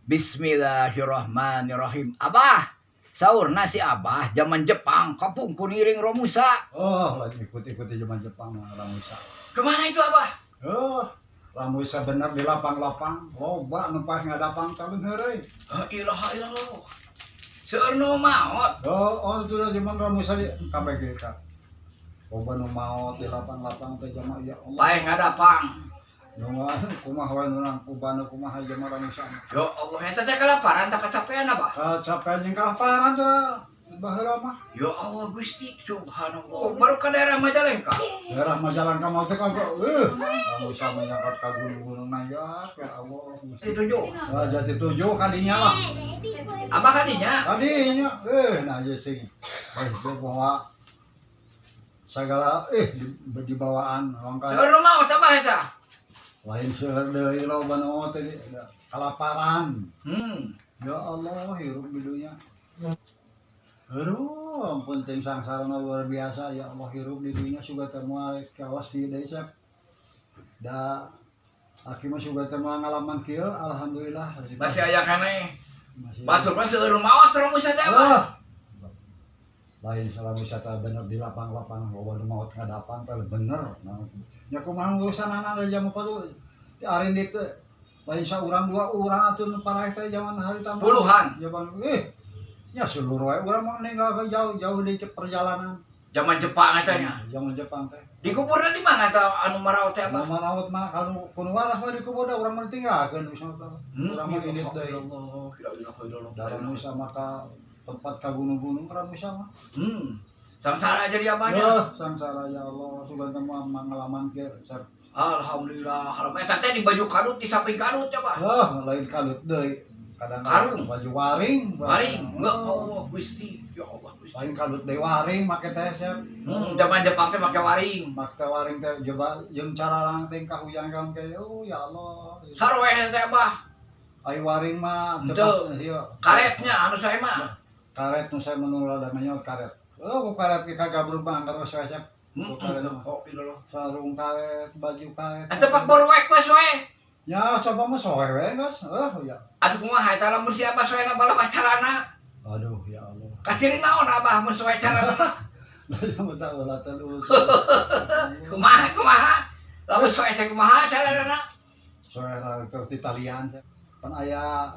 Bismillahirrahmanirrahim. Abah, saurna si Abah zaman Jepang kapungkur ngiring Romusa. Oh, lagi ikut-ikut di zaman Jepang mah Ramusa. Kemana itu, Abah? Oh, Ramusa bener di lapang-lapang, loba nu pas ngadapang talun heureuy. La ilaha illallah. Seueur nu maot. Oh, itu dah zaman Ramusa di kabeh ge ka. Loba nu maot di lapang-lapang teh jama, ya Allah. Paeh ngadapang. Nu kumaha wae nu nangkuban kumaha zaman Ramusa. Ya Allah, eta teh kelaparan tak kecapean, Abah? Kacapean jeung kelaparan teh baheula mah. Ya Allah Gusti, subhanallah. Oh, baru ke daerah Majalengka. Daerah Majalengka mau teh kan Ramusa menyangkat ka gunung-gunung nanjak, ya Allah. Dituju. Ah, jati tujuh kadinya lah. Abah kadinya. Kadinya, nah aja sih. Itu bawa segala di dibawaan orang kaya. Seueur nu maot, Abah, eta. Lain seueur deui, loba nu teh kelaparan. Ya Allah, hirup di dunia. Aduh, ampun ting sangsara luar biasa, ya Allah, hirup di dunia sudah teh moal kawas di deui sep. Da aki mah sudah teh moal ngalaman kieu, alhamdulillah. Masih aya keneh. Masih. Batur mah seueur nu maot Romusa teh, Abah. Ah. Lain salah wisata bener di lapang-lapang loba nu maot ngadapang teh bener. Nah, nya kumaha urusan anak da jamu padu di arindit teh. Lain saurang dua urang atuh nu paraeh teh zaman harita mah. Puluhan. Zaman ya seluruh wae urang mah ninggal ke jauh-jauh di perjalanan. Zaman Jepang eta nya. Zaman Jepang teh. Dikuburna di mana eta anu maraot teh, Nu Abah? maraot mah kanu kuno waras mah dikubur da urang mah ditinggalkeun misalnya. Urang mah indit deui. Allah, la ilaha illallah. Darah Musa maka tempat ka gunung-gunung urang Musa mah. Sangsara jadi abahnya. Ya, sangsara, ya Allah, sugan teh mah pengalaman kieu. Alhamdulillah. Haram eta teh di baju kadut di samping kadut ya, Pak. Oh, lain kadut deui. Kadang Karung. Baju waring. Waring. Enggak, Allah Gusti. Ya Allah Gusti. Lain kadut deui, waring make teh sep. Zaman Jepang teh make waring. Make waring teh coba jeung cara teh kahuyang kan ke, oh ya Allah. Sarweh teh, Abah. Ai waring mah Henteu. cepat ieu. Karetnya anu saya mah. Karet nu saya menurut namanya karet. Oh, ku karet ge kagak berubah angkat wes sep. Ku karet mah. Oh, ilallah. Sarung karet, baju karet. Eta pak borwek we soe. Ya, coba mah soe we geus. Oh ya. Atuh kumaha eta lamun si Abah soena balap acarana? Aduh, ya Allah. Kaciri naon Abah mun soe carana? Lah ya mah tak ulah telu. Kumaha kumaha? Lamun soe teh kumaha carana? Soe ke talian. Pan aya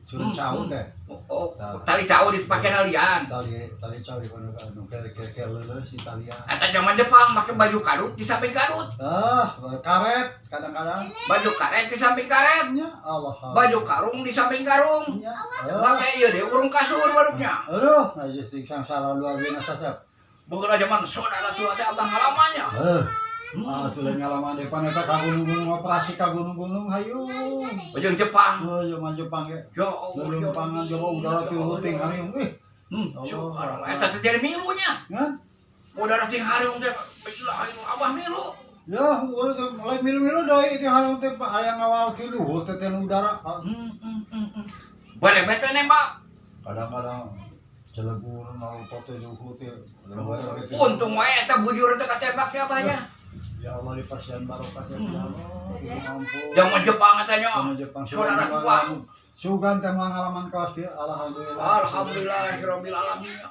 curug cau teh. Oh, tali cau dipake lian. Tali tali cau di kono anu kere kere leuleus di talian. Eta zaman Jepang make baju kadut di samping kadut. Ah, karet kadang-kadang. Baju karet di samping karet. Nya Allah. Baju karung di samping karung. Nya. Make ieu deh urung kasur baruknya. Aduh, nah jadi sangsara luar biasa sep. Bukan zaman saudara tua teh Abah ngalamanya. Eh. Ah, tuh lain ngalaman depan eta ka gunung-gunung, operasi ka gunung-gunung hayu. Baju Jepang. Oh, zaman Jepang ge. Ya Allah. Ya Leuleumpangan coba udara Ya ti Allah, ting ya hariung ih. Allah. Allah. Subhanallah. Eta teh jadi milunya. Ngan? Udara ting hariung teh ilah Abah milu. Ya, mulai milu-milu deui ti hariung teh aya ngawal ti luhur teh teh udara. Boleh bete nembak. Kadang-kadang celegur mau teh luhur teh. Untung wae eta bujur teh katembak ya abahnya. Ya Allah, di pasien barokah ya Allah. Ya ampun. Zaman Jepang katanya. Zaman Jepang. Saudara tua. Sugan teh pengalaman kaos kieu, alhamdulillah. Alhamdulillahirabbil alamin.